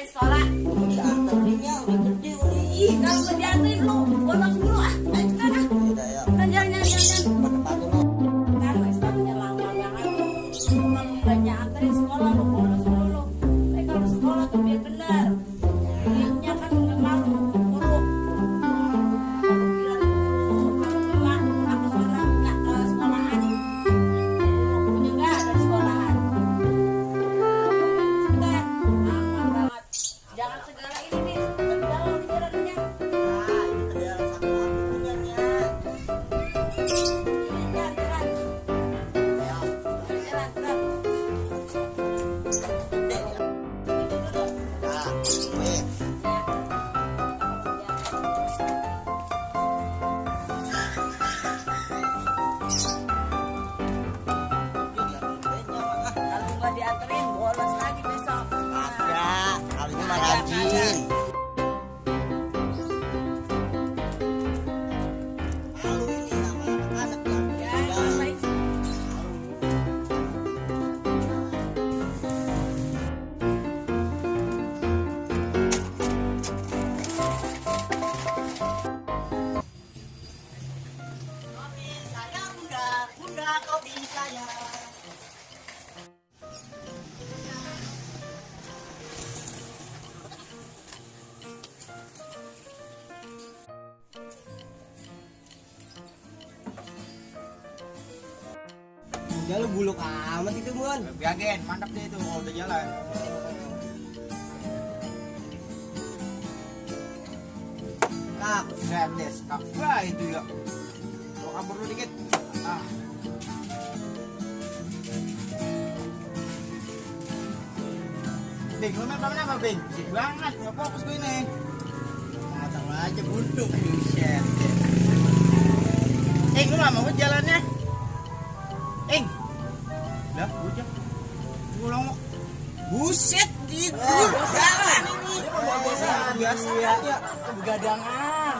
Sekolah udah anterin udah gede udah kalau nggak dianterin lu bolos mulu udah ya kan jangan kan sepatunya lama banget kalau nggak dianterin sekolah lu bolos mulu kalau sekolah tuh biar bener dianya kan nggak malu mulu aku seorang nggak ke sekolahan punya nggak ada sekolahan sebentar lama banget. Jangan segala ini nih, dalam di jalannya. Nah, ini kerjaan satu aku punyanya. Jalan. Ya, Jalan. nah, gue. Kalau nggak dianterin, bolos lagi besok. Ada, kali ini mah rajin. Malu ini sama anak-anak yang Ya, baik. kopi saya bunda kopi saya. Udah lu buluk amat itu Mun. Biagen, mantap deh itu kalau udah jalan. Kak, Set des, wah itu ya. Mau kabur dulu dikit. Ah. Bing, lu main apa Bing? Sip banget, nggak fokus gue ini. tahu aja bunduk set. Lu lama banget jalannya. Lah, bocah. Pulang mau. Buset tidur jalan ini. Biasa Iya. ya. Begadangan.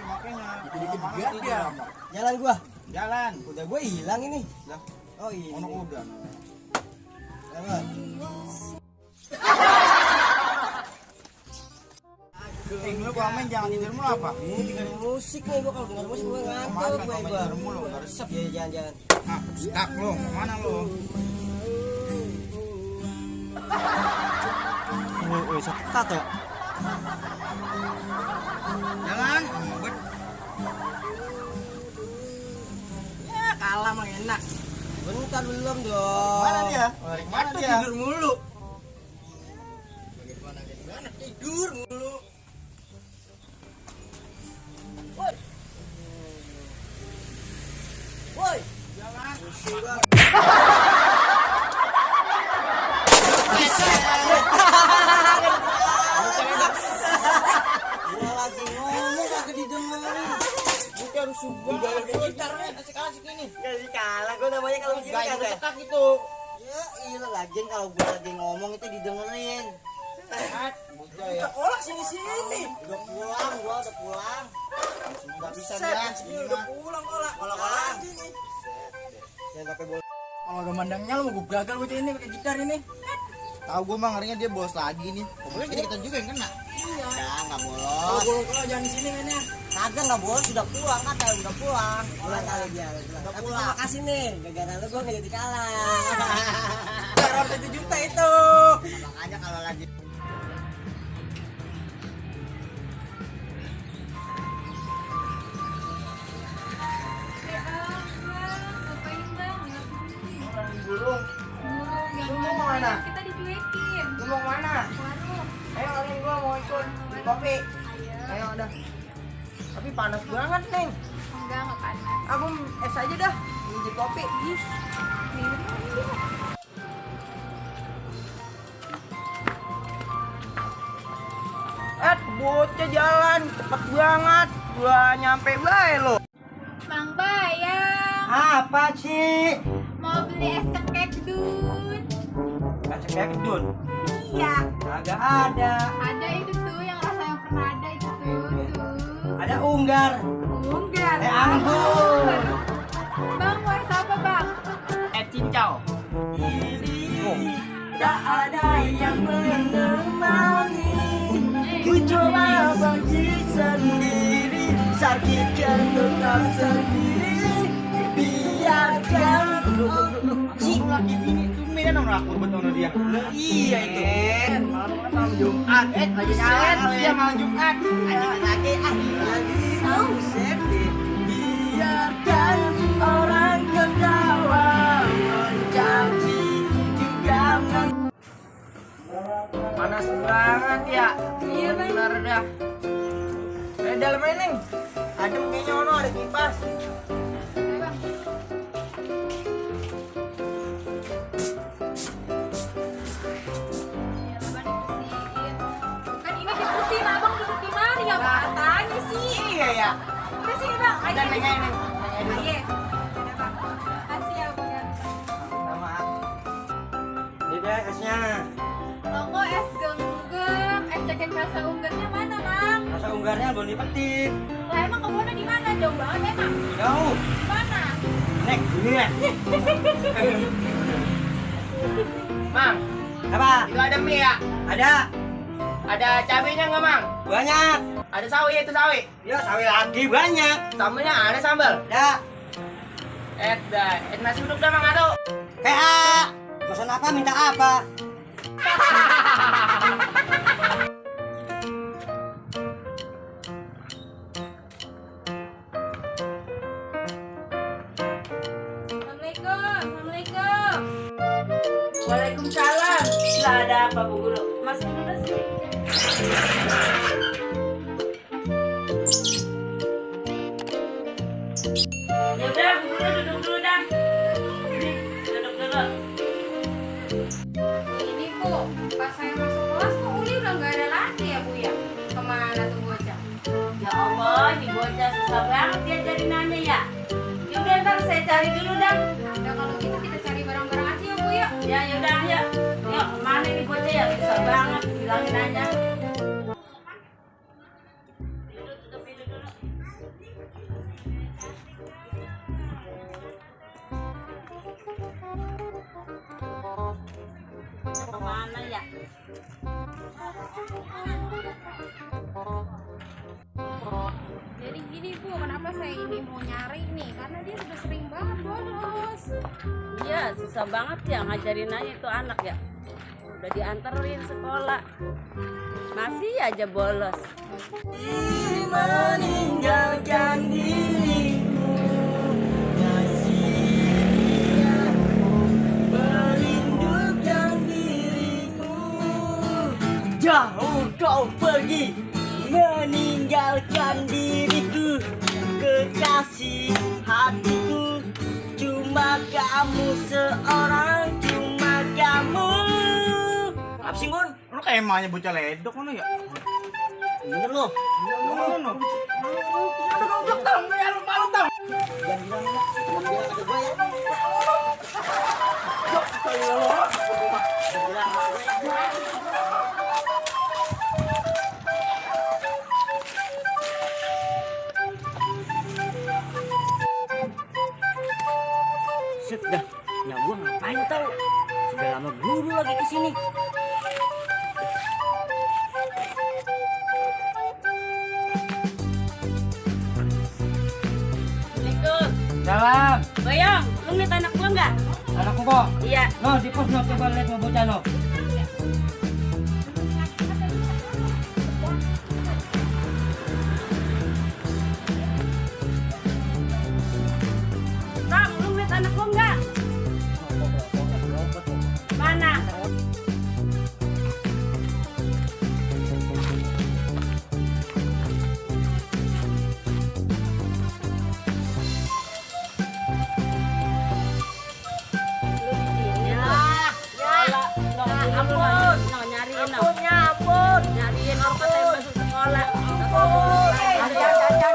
Makanya. Dikit-dikit Lama-lama begadang. tidur. Jalan gua. Jalan. Udah gua hilang ini. Lah, Oh iya. ono udah. Apa? Lu kalau main jangan tidur mulu apa? Ini dengerin musik nih gua, kalau denger musik gua ngantuk Kemarin gua. kalau main tidur mulu, nggak resep. Iya jangan. Ah, stuck lu, kemana lu? Woi, sekat ya. Jangan. Ya kalah mah enak. Bentar belum dong. Mana dia? Mana Aduh, dia? tidur mulu. Bagaimana tidur mulu. Woi. Woi. Jangan. Gua lagi ngomong kagak didengerin. Bukan harus Udah ada gitar nih, asik-asik ini. Gak kalah gua namanya kalau begini Gak kan. ada sekak itu. Ya iya lagian kalau gua lagi ngomong itu didengerin. Bukan ya. Kolak sini. Udah pulang, gua udah pulang. Nggak bisa Set, dia. sini udah pulang kolak. Kolak. Jangan sampai bola. Kalau udah mandangnya lu mau gue gagal gue ini pakai gitar ini. Tahu gue mah ngerinya dia bolos lagi nih. Pokoknya kita juga yang kena. Ya nggak Kalau bolos. bolos jangan di sini mainnya. Kagak nggak bolos, sudah pulang kata udah pulang. Pulang kali dia. Udah Tapi pulang. terima kasih nih, gara-gara lu gue nggak jadi kalah. Taruh 7 juta itu. Makanya kalau lagi Burung. Lu mau kemana? Kita dicuekin. Lu mau kemana? Warung. Ayo kalian gua mau ikut beli kopi. Ayo udah. Tapi panas banget nih. Enggak panas. Aku es aja dah. Beli kopi. Ih, minum aja. Bocah jalan cepet banget. Gua nyampe bae lo. Bang Bayang, Apa sih? mau beli es cekek dun. Kasih kayak gedun. Iya. Kagak ada. Ada itu tuh yang rasa yang pernah ada itu tuh. Ada unggar. Enggak. Anggur. Bang, mau es apa bang? Cincau. Tak ada yang menemani. Ku coba benci sendiri, sakitkan tetap sendiri. Biarkan si laki bini itu beda nomor aku betul dia. Iya itu. Malam Jumat. Lagi nyalain dia malam Jumat. Lagi Buset deh. Biarkan orang ketawa mencaci juga panas banget ya. Iya, Bang. Benar dah. Dalam ini adem kayaknya ono ada kipas. Ayo, Bang. Iya, Bang, dibersihin. Kan ini dibersihin, abang duduk di mana ya? Katanya sih. Iya ya. Udah sini bang, ayo. Dan nanya ini. Ayo. Udah bang. Kasih ya bang. Ya. Sama. Ini deh esnya. Tunggu es genggam, es cekek rasa unggarnya mana bang? Rasa unggarnya belum dipetik. Lah emang kebunnya di mana? Jauh banget emang. Jauh. Di mana? Nek, ini ya. Mang, apa? itu ada mie ya? Ada Ada cabenya nggak, Mang? banyak. Ada sawi itu sawi. Ya sawi lagi banyak. Sambelnya ada sambel. Ada. Nasi uduk dah, Mang, atau? PA. Pesan apa? Minta apa? Assalamualaikum. Assalamualaikum. Waalaikumsalam. Lah ada apa Bu Guru? Masuk dulu sini. Ya udah Bu Guru duduk dulu dah. Duduk dulu. Ini Bu, pas saya masuk kelas kok Uli udah nggak ada lagi ya Bu ya? Kemana tuh bocah? Ya Allah, ini bocah susah banget diajarinannya ya. Ya udah ntar saya cari dulu dah. Udah kalau gitu kita cari barang-barang aja ya Bu ya. Ya udah ya. Yuk, mana nih bocah ya? Susah banget bilangin aja. Duduk, duduk dulu. Kemana ya? Jadi gini Bu, kenapa saya ini mau nyari nih? Karena dia sudah sering banget bolos. Iya, susah banget ya ngajarin aja itu anak ya. Udah dianterin sekolah. Masih aja bolos. Meninggalkan diriku, merindukan diriku. Jauh kau pergi, meninggalkan diriku. Kekasih hatiku, cuma kamu seorang, cuma kamu. Apa sih, Gun? Lu kayak emaknya bocah ledok mana ya? Bener lo. Aduh, goblok tang, ya lu malu tang. Jangan bilang ada gue ya. Set dah, ya gua ngapain tahu? Sudah lama guru lagi kesini. pokok. Iya. No, di pos no, coba lihat mau bocah no. Sam, lu lihat anak lu enggak? Mana? Nyariin orang kata yang masuk sekolah.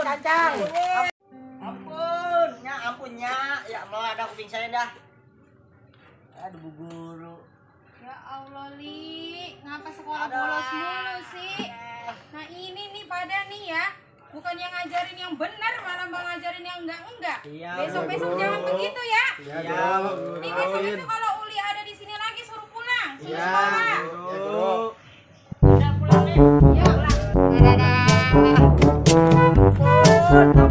Cancang. Ampun, ampunnya. Ya Allah, ada kuping saya dah. Aduh, Bu Guru. Ya Allah, Li. Ngapa sekolah bolos mulu sih? Nah ini nih pada nih ya. Bukan yang ngajarin yang benar, malah ngajarin yang enggak. Iya, Besok-besok jangan begitu ya. Iya, Nih besok-besok kalau Uli ada di sini lagi suruh pulang. Suruh Iya, sekolah. Guru. Udah pulang nih. Ya, pulang. Ampun,